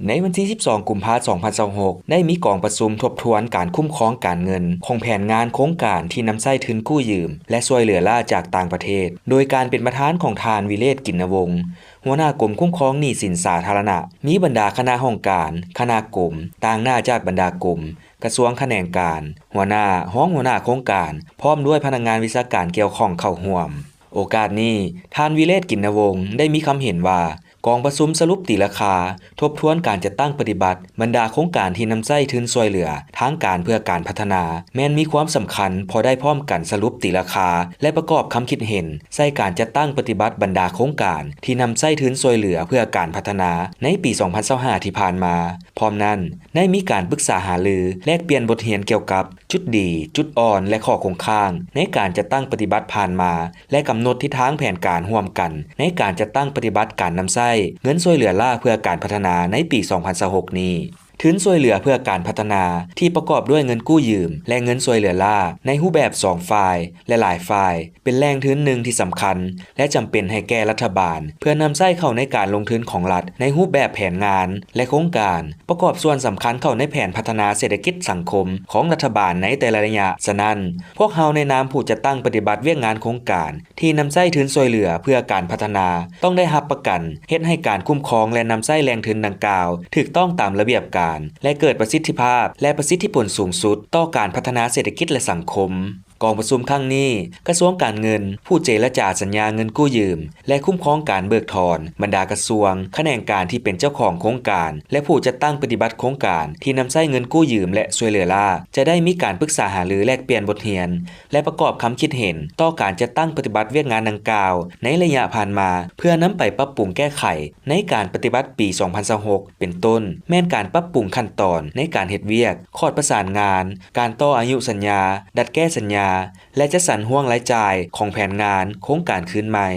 ໃນວັນທີສິບສອງ ກຸມພາ ສອງພັນຊາວຫົກ ໄດ້ມີກອງປະຊຸມທົບທວນການຄຸ້ມຄອງການເງິນຂອງແຜນງານໂຄງການທີ່ນຳໃຊ້ທຶນກູ້ຢືມ ແລະ ຊ່ວຍເຫຼືອລ້າຈາກຕ່າງປະເທດ, ໂດຍການເປັນປະທານຂອງທ່ານ ວິເລດ ກິນນະວົງ ຫົວໜ້າກົມຄຸ້ມຄອງໜີ້ສິນສາທາລະນະ, ມີບັນດາຄະນະຫ້ອງການ, ຄະນະກົມ, ຕາງໜ້າຈາກບັນດາກົມ, ກະຊວງ, ຂະແໜງການ, ຫົວໜ້າ, ຮອງຫົວໜ້າໂຄງການ ພ້ອມດ້ວຍພະນັກງານວິຊາການກ່ຽວຂ້ອງເຂົ້າຮ່ວມ. ໂອກາດນີ້, ທ່ານ ວິເລດ ກິນນະວົງ ໄດ້ມີຄຳເຫັນວ່າ ກອງປະຊຸມສະຫຼຸບຕີລາຄາ ທົບທວນການຈັດຕັ້ງປະຕິບັດບັນດາໂຄງການທີ່ນຳໃຊ້ທຶນຊ່ວຍເຫຼືອທາງການເພື່ອການພັດທະນາ ແມ່ນມີຄວາມສຳຄັນ ເພາະໄດ້ພ້ອມກັນສະຫຼຸບຕີລາຄາ ແລະ ປະກອບຄຳຄິດເຫັນໃສ່ການຈັດຕັ້ງປະຕິບັດບັນດາໂຄງການທີ່ນຳໃຊ້ທຶນຊ່ວຍເຫຼືອເພື່ອການພັດທະນາໃນປີສອງພັນຊາວຫ້າທີ່ຜ່ານມາ. ພ້ອມນັ້ນ, ໄດ້ມີການປຶກສາຫາລື ແລກປ່ຽນບົດຮຽນກ່ຽວກັບຈຸດດີ, ຈຸດອ່ອນ ແລະ ຂໍ້ຄົງຄ້າງໃນການຈັດຕັ້ງປະຕິບັດຜ່ານມາ ແລະ ກຳນົດທິດທາງແຜນການຮ່ວມກັນໃນການຈັດຕັ້ງປະຕິບັດການນຳໃຊ້ເງິນຊ່ວຍເຫຼືອລ້າເພື່ອການພັດທະນາໃນປີສອງພັນຊາວຫົກນີ້. ທຶນຊ່ວຍເຫຼືອເພື່ອການພັດທະນາທີ່ປະກອບດ້ວຍເງິນກູ້ຢືມ ແລະ ເງິນຊ່ວຍເຫຼືອລ້າໃນຮູບແບບສອງຝ່າຍ ແລະ ຫຼາຍຝ່າຍ ເປັນແຫຼ່ງທຶນໜຶ່ງທີ່ສຳຄັນ ແລະ ຈຳເປັນໃຫ້ແກ່ລັດຖະບານ ເພື່ອນຳໃຊ້ເຂົ້າໃນການລົງທຶນຂອງລັດໃນຮູບແບບແຜນງານ ແລະ ໂຄງການ ປະກອບສ່ວນສຳຄັນເຂົ້າໃນແຜນພັດທະນາເສດຖະກິດສັງຄົມຂອງລັດຖະບານໃນແຕ່ລະໄລຍະ. ສະນັ້ນ, ພວກເຮົາໃນນາມຜູ້ຈັດຕັ້ງປະຕິບັດວຽກງານໂຄງການ ທີ່ນຳໃຊ້ທຶນຊ່ວຍເຫຼືອເພື່ອການພັດທະນາ ຕ້ອງໄດ້ຮັບປະກັນເຮັດໃຫ້ການຄຸ້ມຄອງ ແລະ ນຳໃຊ້ແຫຼ່ງທຶນດັ່ງກ່າວຖືກຕ້ອງຕາມລະບຽບການ ແລະ ເກີດປະສິດທິພາບ ແລະ ປະສິດທິຜົນສູງສຸດຕໍ່ການພັດທະນາເສດຖະກິດ ແລະ ສັງຄົມ. ກອງປະຊຸມຄັ້ງນີ້, ກະຊວງການເງິນ ຜູ້ເຈລະຈາສັນຍາເງິນກູ້ຢືມ ແລະ ຄຸ້ມຄອງການເບີກຖອນ, ບັນດາກະຊວງ, ຂະແໜງການທີ່ເປັນເຈົ້າຂອງໂຄງການ ແລະ ຜູ້ຈັດຕັ້ງປະຕິບັດໂຄງການທີ່ນຳໃຊ້ເງິນກູ້ຢືມ ແລະ ຊ່ວຍເຫຼືອລ້າ ຈະໄດ້ມີການປຶກສາຫາລືແລກປ່ຽນບົດຮຽນ ແລະ ປະກອບຄຳຄິດເຫັນຕໍ່ການຈັດຕັ້ງປະຕິບັດວຽກງານດັ່ງກ່າວໃນໄລຍະຜ່ານມາ ເພື່ອນຳໄປປັບປຸງແກ້ໄຂໃນການປະຕິບັດປີສອງພັນຊາວຫົກ ເປັນຕົ້ນ ແມ່ນການປັບປຸງຂັ້ນຕອນໃນການເຮັດວຽກ, ຂອດປະສານງານ, ການຕໍ່ອາຍຸສັນຍາ, ດັດແກ້ສັນຍາ ແລະ ຈັດສັນຫ່ວງລາຍຈ່າຍຂອງແຜນງານໂຄງການຄືນໃໝ່.